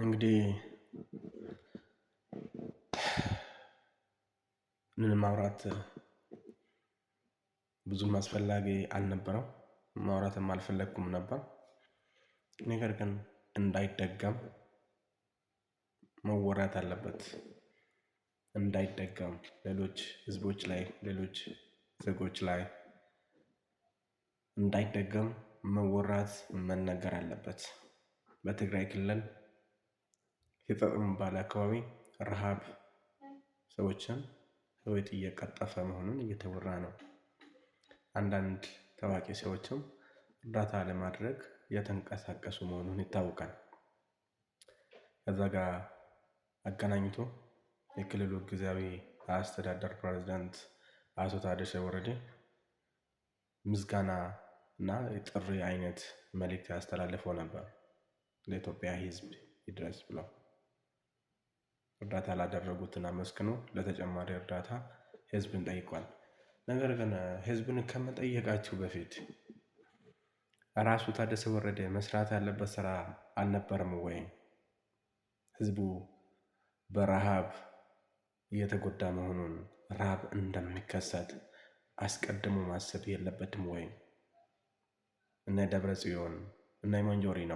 እንግዲህ ምንም ማውራት ብዙም አስፈላጊ አልነበረም፣ ማውራትም አልፈለግኩም ነበር። ነገር ግን እንዳይደገም መወራት አለበት። እንዳይደገም ሌሎች ህዝቦች ላይ፣ ሌሎች ዜጎች ላይ እንዳይደገም መወራት መነገር አለበት። በትግራይ ክልል ሕጸጽ የሚባል አካባቢ ረሃብ ሰዎችን ህይወት እየቀጠፈ መሆኑን እየተወራ ነው። አንዳንድ ታዋቂ ሰዎችም እርዳታ ለማድረግ እየተንቀሳቀሱ መሆኑን ይታወቃል። ከዛ ጋር አገናኝቶ የክልሉ ጊዜያዊ አስተዳደር ፕሬዝዳንት አቶ ታደሰ ወረደ ምስጋና እና የጥሪ አይነት መልእክት ያስተላልፈው ነበር። ለኢትዮጵያ ህዝብ ይድረስ ብለው እርዳታ ላደረጉትን አመስግኖ ለተጨማሪ እርዳታ ህዝብን ጠይቋል። ነገር ግን ህዝብን ከመጠየቃችሁ በፊት ራሱ ታደሰ ወረደ መስራት ያለበት ስራ አልነበረም ወይ? ህዝቡ በረሃብ እየተጎዳ መሆኑን፣ ረሃብ እንደሚከሰት አስቀድሞ ማሰብ የለበትም ወይ? እነ ደብረ ጽዮን፣ እነ ሞንጆሪኖ፣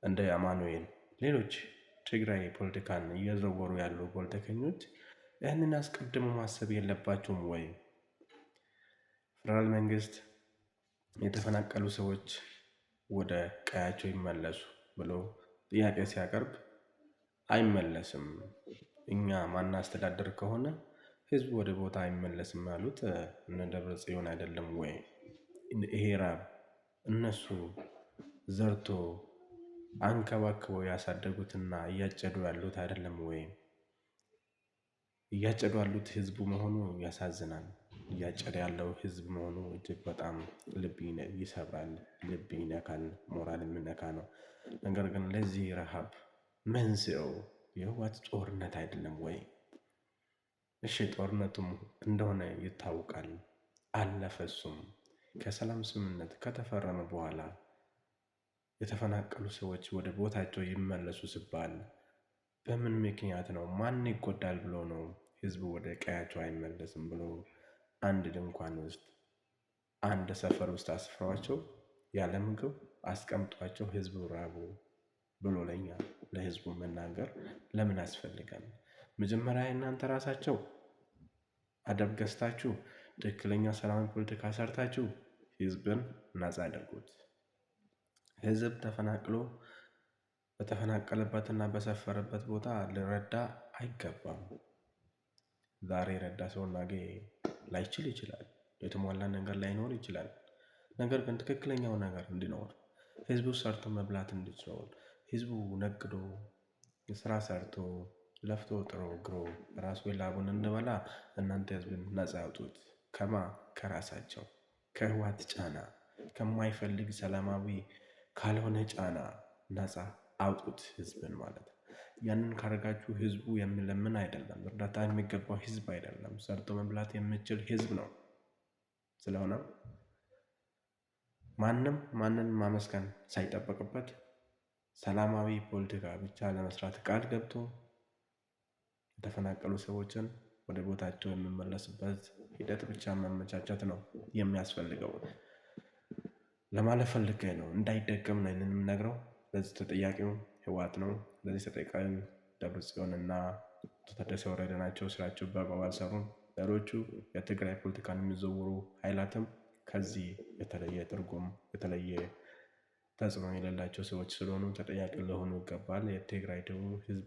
እንደ አማኑኤል፣ ሌሎች ትግራይ ፖለቲካን እየዘወሩ ያሉ ፖለቲከኞች ይህንን አስቀድሞ ማሰብ የለባቸውም ወይ? ፌደራል መንግስት የተፈናቀሉ ሰዎች ወደ ቀያቸው ይመለሱ ብሎ ጥያቄ ሲያቀርብ አይመለስም፣ እኛ ማናስተዳደር ከሆነ ህዝቡ ወደ ቦታ አይመለስም ያሉት እነ ደብረ ጽዮን አይደለም ወይ? ይሄ ራብ እነሱ ዘርቶ አንከባክበው ያሳደጉትና እያጨዱ ያሉት አይደለም ወይ? እያጨዱ ያሉት ህዝቡ መሆኑ ያሳዝናል። እያጨደ ያለው ህዝብ መሆኑ እጅግ በጣም ልብ ይሰብራል፣ ልብ ይነካል፣ ሞራል የሚነካ ነው። ነገር ግን ለዚህ ረሃብ መንስኤው የህወሓት ጦርነት አይደለም ወይ? እሺ ጦርነቱም እንደሆነ ይታወቃል። አለፈ እሱም ከሰላም ስምምነት ከተፈረመ በኋላ የተፈናቀሉ ሰዎች ወደ ቦታቸው ይመለሱ ሲባል በምን ምክንያት ነው? ማን ይጎዳል ብሎ ነው ህዝቡ ወደ ቀያቸው አይመለስም ብሎ አንድ ድንኳን ውስጥ፣ አንድ ሰፈር ውስጥ አስፍረዋቸው፣ ያለ ምግብ አስቀምጧቸው ህዝቡ ራቡ ብሎ ለኛ ለህዝቡ መናገር ለምን አስፈልጋል? መጀመሪያ እናንተ ራሳቸው አደብ ገዝታችሁ ትክክለኛ ሰላማዊ ፖለቲካ ሰርታችሁ ህዝብን ነፃ አድርጉት። ህዝብ ተፈናቅሎ በተፈናቀለበትና በሰፈረበት ቦታ ሊረዳ አይገባም። ዛሬ የረዳ ሰው ነገ ላይችል ይችላል። የተሟላ ነገር ላይኖር ይችላል። ነገር ግን ትክክለኛው ነገር እንዲኖር፣ ህዝቡ ሰርቶ መብላት እንዲችል፣ ህዝቡ ነግዶ፣ ስራ ሰርቶ፣ ለፍቶ፣ ጥሮ ግሮ ራሱ ላቡን እንበላ እናንተ ህዝብን ነፃ ያውጡት። ከማ ከራሳቸው ከህወሓት ጫና፣ ከማይፈልግ ሰላማዊ ካልሆነ ጫና ነፃ አውጡት ህዝብን ማለት ነው። ያንን ካደረጋችሁ ህዝቡ የሚለምን አይደለም፣ እርዳታ የሚገባው ህዝብ አይደለም፣ ሰርቶ መብላት የሚችል ህዝብ ነው። ስለሆነ ማንም ማንን ማመስገን ሳይጠበቅበት ሰላማዊ ፖለቲካ ብቻ ለመስራት ቃል ገብቶ የተፈናቀሉ ሰዎችን ወደ ቦታቸው የሚመለስበት ሂደት ብቻ ማመቻቸት ነው የሚያስፈልገው ለማለት ፈልጌ ነው። እንዳይደገም ነው ይህንን የምነግረው። ለዚህ ተጠያቂው ህወሓት ነው። ለዚህ ተጠያቂው ደብረ ጽዮን እና ታደሰ ወረደ ናቸው። ስራቸው በአግባቡ አልሰሩም። ሌሎቹ የትግራይ ፖለቲካን የሚዘውሩ ኃይላትም ከዚህ የተለየ ትርጉም፣ የተለየ ተጽዕኖ የሌላቸው ሰዎች ስለሆኑ ተጠያቂ ሊሆኑ ይገባል። የትግራይ ደግሞ ህዝብ